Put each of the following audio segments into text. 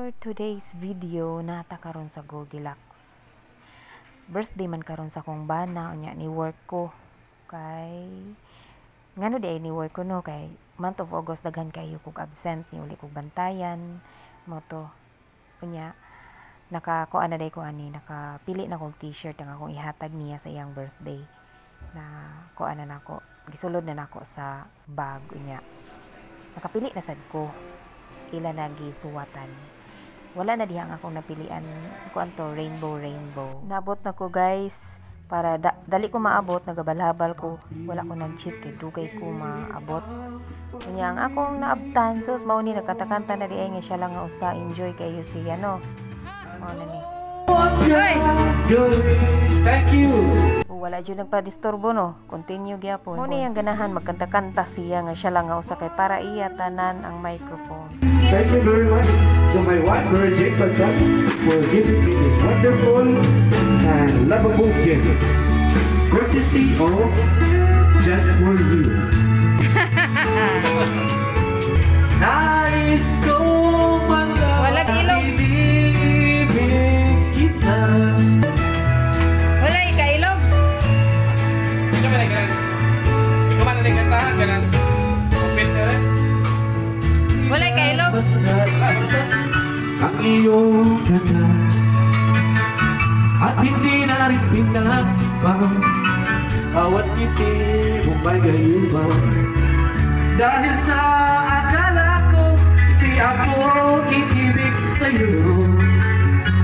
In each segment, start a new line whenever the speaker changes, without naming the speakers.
For today's video, nata karon sa Goldilocks. Birthday man karon sa akong bana, unya ni work ko. Kay ngano di ay ni work ko, no, kay month of August daghan kayo kog absent, ni uli kog bantayan mo to. Unya naka kuan na day ko ani, nakapili na kog T-shirt ang akong ihatag niya sa iyang birthday. Na kuan na nako, gisulod na nako sa bag, unya nakapili na sad ko ila nagisuwatan. Wala na diha ang akong napilian, kuan to, rainbow rainbow. Naabot na ko, guys, para dali ko maabot, nagabalhabal ko, wala ko nag-cheat kay dugay ko maabot. Unya ang akong naabtan, sus, mao ni nagkatakanta na di ay nga siya lang nga usa, enjoy kayo siya, no. Mao na ni.
Good. Thank you.
Oh, wala jud nagpadisturbo, no. Continue gyapon. Mao ni ang ganahan magkanta-kanta siya nga siya lang nga usa kay para iya tanan ang microphone.
Thank you very much to my wife, Mary Jane Pagkat, for giving me this wonderful and lovable gift. Courtesy of Just For You. Nais ko malaman
Walang ilog.
Iniibig kita.
Wala ikailog.
Ikaw man ganun. Ikaw man lang kanta ganun. Open ka rin.
Wala ikailog.
Basta't ang iyong ganda at hindi na rin pinagsipang bawat ngiti mo may gayuma. Dahil sa akala ko hindi ako iibig sa'yo,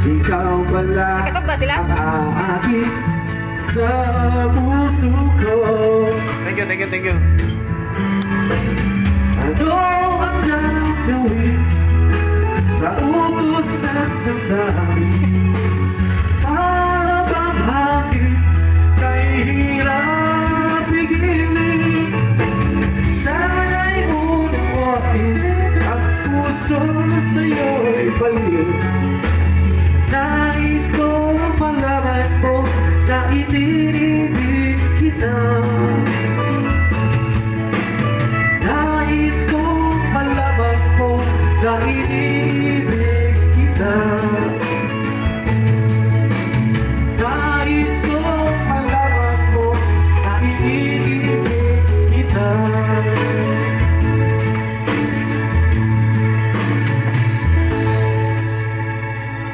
ikaw pala
Kasab ba sila?
ang aakit sa puso ko.
Thank you, thank you, thank you.
Ano ang gagawin sa utos ng damdamin? Para bang hangin kay hirap pigilin. Sana'y unawain ang puso na sa'yo'y baliw. Nais ko malaman mo na iniibig kita. Nais ko malaman mo na iniibig kita. Nais ko malaman mo na iniibig kita.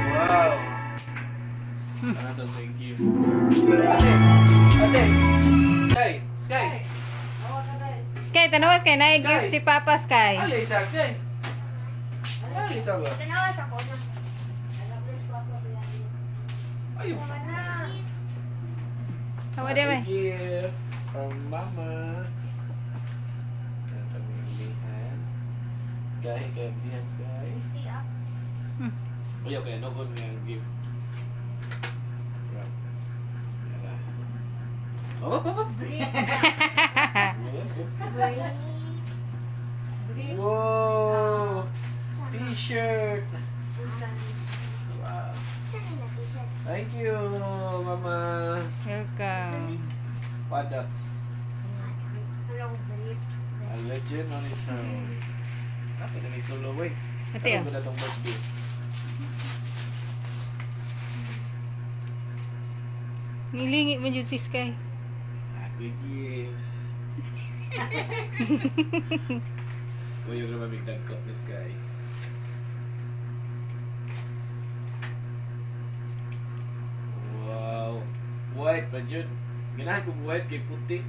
Wow. Ano to sa gift? Ate, ate. Sky, Sky.
Sky, tanawas kay na gift si Papa Sky.
Ali isa, Sky. Ali isa ba?
Tanawas ako na.
Ayun.
Hawa di ba?
Gift from Mama. Yan kami bilihan. Gahi kay bilihan, Sky. Uy, okay, no good nga gift. Wrap. Yara. Oh, oh, oh. Whoa! T-shirt! Wow. Thank you, Mama.
Welcome.
Products. A legend on his own. Ako na ni solo, wey.
Ate,
Ano ba na itong birthday?
Nilingi mo dyan si Sky.
Ako gift. Uy, yung naman biglang cup ni Sky. Wow. White pa dyan. Ganahan kong white kay puti.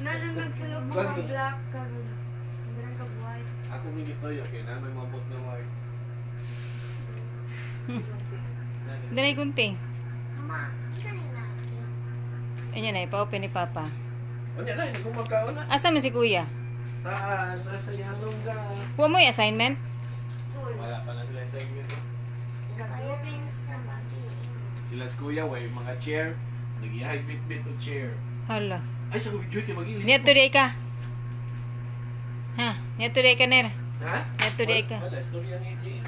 Nalang nagsulog mga black karon. Ganang ka white.
Ako may gitoyo kay na may mabot na white.
Danay kunti.
Mama, isa ni na.
Ayan na, ipa-open ni Papa.
Unya na, hindi ko magkaon na.
Asa man si Kuya?
Saan? Nasa Yalongga.
Huwag mo yung assignment?
Wala pa na sila assignment. Sila sa Kuya, way mga chair. Nagiyahay bit-bit o chair.
Hala.
Ay, sa Kuya Joy, kay mag-ilis.
Niya today ka. Ha? Niya today ka, Ner.
Ha?
Niya today ka.
Wala, istorya ni Jay.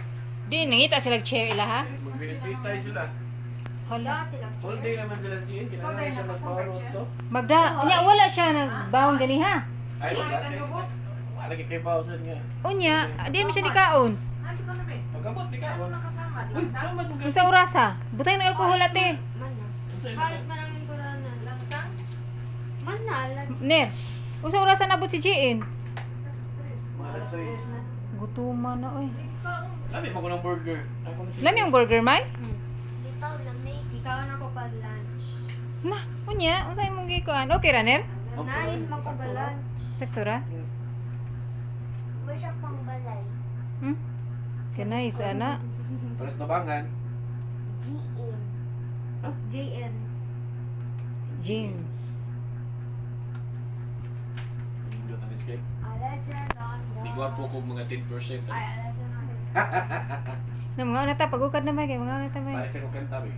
Di, nangita sila chair ila, ha?
Magbit-bit tayo sila.
Hala.
All day naman sila sa Jay. Kailangan siya mag-power to.
Magda, niya wala siya nagbaon gani, ha?
Ay, wala. Lagi kay Bowser nga.
Unya, di mo siya nikaon.
Pag-abot di ka. Uy, sama mo.
Unsa orasa? Butay ng alkohol ate.
Mana. Kahit manangin ko na na. Mana, lagi.
Ner, unsa orasa nabot si GN?
Mga alas 3.
Gutuma na oy.
Lami mo ko ng burger.
Lami ang burger man?
Dito, lamig. Ikaw na ko pa lunch.
Na, unya, unsa imong gikuan? Okay ra, Ner?
Nine, man ko ba lunch?
Sakto ra?
Basta pang balay.
Kanay sana.
Pares nabangan.
GM. JMs.
Jeans.
Nindot ang cake.
Alaja
Di gwapo ko mga 10%.
Ay, alaja na.
Na mga una ta pagukad na may kay mga una ta may.
Balik sa kong kanta, be.